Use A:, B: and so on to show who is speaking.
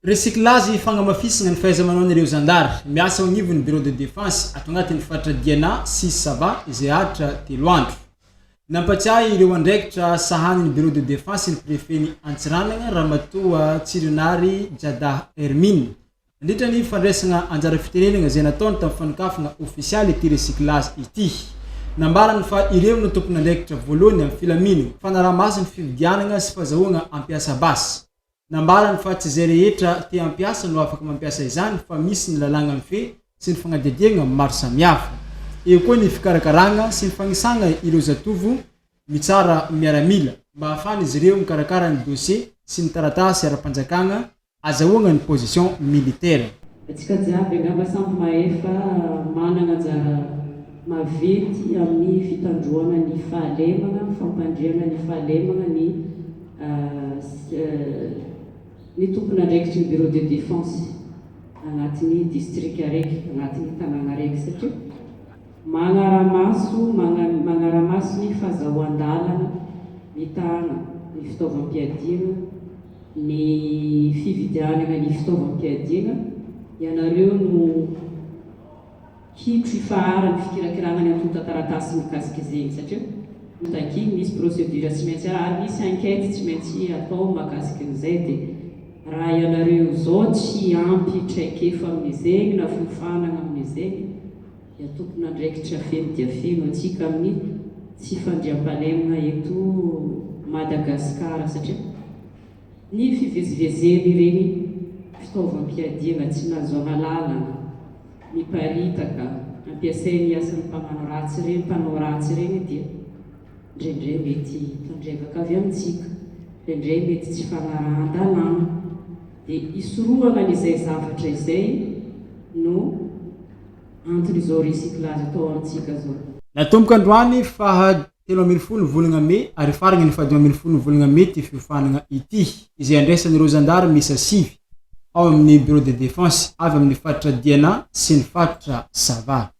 A: Recyclage Fagnamafisana ny fahaiza-manaon'ireo zandary miasa ao anivon'ny Bureau de Défense ato anatin'ny faritra Diana sy Sava izay haharitra telo andro. Nampatsiahy ireo andraikitra sahanin'ny Bureau de Défense ny Prefet-n'i Antsiranana, Ramatoa Tsirinary Jadah Hermine. Nandritra ny fandraisana anjara fitenenana izay nataony tamin'ny fanokafana ofisialy ity recyclage ity. Nambarany fa ireo no tompon'andraikitra voalohany amin'ny filaminana, fanaraha-maso ny fividianana sy fazahoana hampiasa basy. Nambarany fa tsy izay rehetra te hampiasa no afaka mampiasa izany fa misy ny lalàna mifehy sy ny fanadihadiana maro samihafa. Eo koa ny fikarakarana sy ny fanisana ireo zatovo mitsara miaramila mba hahafahan'izy ireo mikarakara ny dossier sy ny taratasy ara-panjakana azahoagna ny position militaire.
B: Antsika jiaby angamba samy mahay fa manana anjara maventy amin'ny fitandroana ny fahalemana, fampandriana ny fahalemana ny ny tompon'andraikitry ny bureau de défense agnatin'ny distrika araiky, agnatin'ny tanàna araiky satria magnaramaso magnaramaso ny fazahoan-dalana mitahana ny fitaovam-piadiana ny fividianana ny fitaovam-piadiana, ianareo no kitro ifaharan'ny fikirakirana ny antontan-taratasy mikasika izegny satria notakiany misy procédure tsy maintsy ary misy enquête tsy maintsy atao mahakasika an'izay dia raha ianareo izao tsy ampy traikefa amin'izegny na fiofanana amin'izegny dia tompon'andraikitra feno dia feno antsika amin'ny tsy fandriampahalemana eto Madagasikara satria ny fivezivezen'ireny fitaovam-piadiana tsy nahazoana lalana miparitaka ampiasain'ny asan'ny mpagnano ratsy ireny, mpanao ratsy ireny dia indraindray mety tandrevaka avy amintsika, indraindray mety tsy fanarahan-dalàna dia hisorohana an'izay zavatra izay no Antony izao recyclage atao amintsika zao.
A: Natomboka androany faha 13 ny volana mey ary hifarana ny faha 15 ny volana mey ity fiofanana ity, izay andraisan'ireo zandary miisa sivy ao amin'ny Bureau de Défense avy amin'ny faritra Diana sy ny faritra Sava.